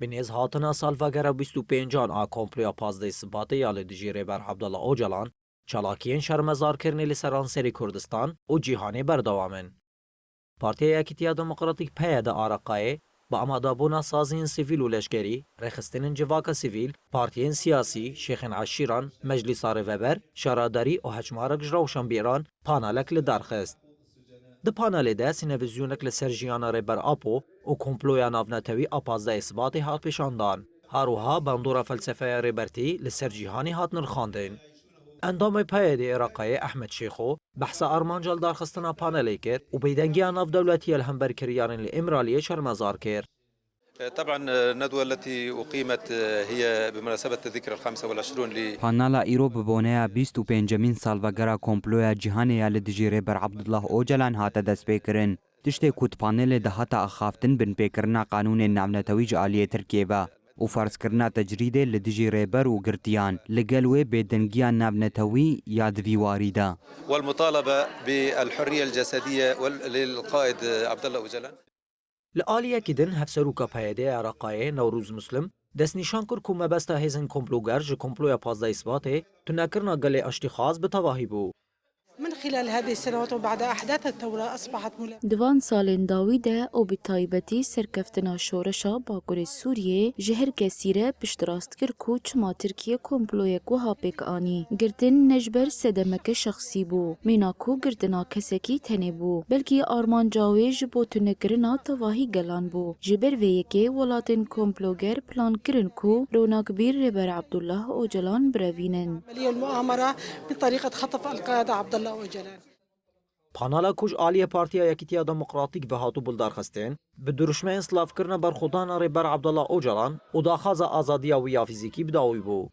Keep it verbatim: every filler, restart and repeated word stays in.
Bi nêz hatina salvegera bîst û pêncan a komploya pazdeh Sibatê ya li dijî Rêber Abdullah Ocalan, çalakiyên şermezarkirinê li seranserî Kurdistan û cîhanê berdewam in. Partiya Yekîtiya Demokratîk P Y D a Reqayê, bi amadabûna saziyên sivîl û leşkerî, rêxistinên civaka sivîl, partiyên siyasî, şêxên eşîran, meclîsa rêveber, şaredarî û hejmarek ji rewşenbîran panelek li dar xist. Di panelê de sînevizyonek li ser jiyana Rêber Apo û komploya navnetewî a pazdeh Sibatê hat pêşandan. Her wiha bandora felsefeya Rêbertî li ser cîhanê hat nirxandin. Endamê P Y D'ê Iraqayê Ehmed Şêxo behsa armanca lidarxistina panelê kir û bêdengiya navdewletî ya li hember kiryarên li Îmraliyê şermezar kir. طبعا الندوة التي أقيمت هي بمناسبة الذكرى الخامسة والعشرون ل Panela îro bi boneya bîst û pêncemîn salvegera komploya cîhanê ya li dijî Rêber Abdullah Ocalan hate destpêkirin. Tiştê ku di panelê de hate axaftin binpêkirina qanûnên navnetewî ji aliyê Tirkiyê ve û ferzkirina tecrîdê li dijî rêber û girtiyan, li gel wê bêdengiya navnetewî ya di vî warî de. والمطالبة بالحرية الجسدية وال- للقائد عبد الله أوجلان. Li aliyekî din, hevseroka P Y D'ê Iraqayê Newroz Muslim destnîşan kir ku mebesta hêzên komploger ji komploya pazdeh Sibatê tunekirina gelê aştîxwaz bi tevahî bû. من خلال هذه السنوات وبعد أحداث الثورة أصبحت ملامسة. Di van salên dawî de û bi taybetî serkeftina şoreşa Bakurê Sûriyê ji her kesî re piştrast kir ku çima Tirkiye komployek wiha pêk anî. Girtin ne ji ber sedemeke şexsî bû, mîna ku girtina kesekî tenê bû, belkî armanca wê ji bo tunekirina tevahî gelan bû. Ji ber vê yekê welatên komploger plan kirin ku ronakbîr Rêber Abdullah Ocalan birevînin. عملية المؤامرة من طريقة خطف القائد عبد الله أوجلان. Panela ku ji aliyê Partiya Yekîtiya Demokratîk ve hatibû lidarxistin, bi dirûşmeyên silavkirina berxwedana Rêber Abdullah Ocalan û daxwaza azadiya wî ya fîzîkî bi dawî bû.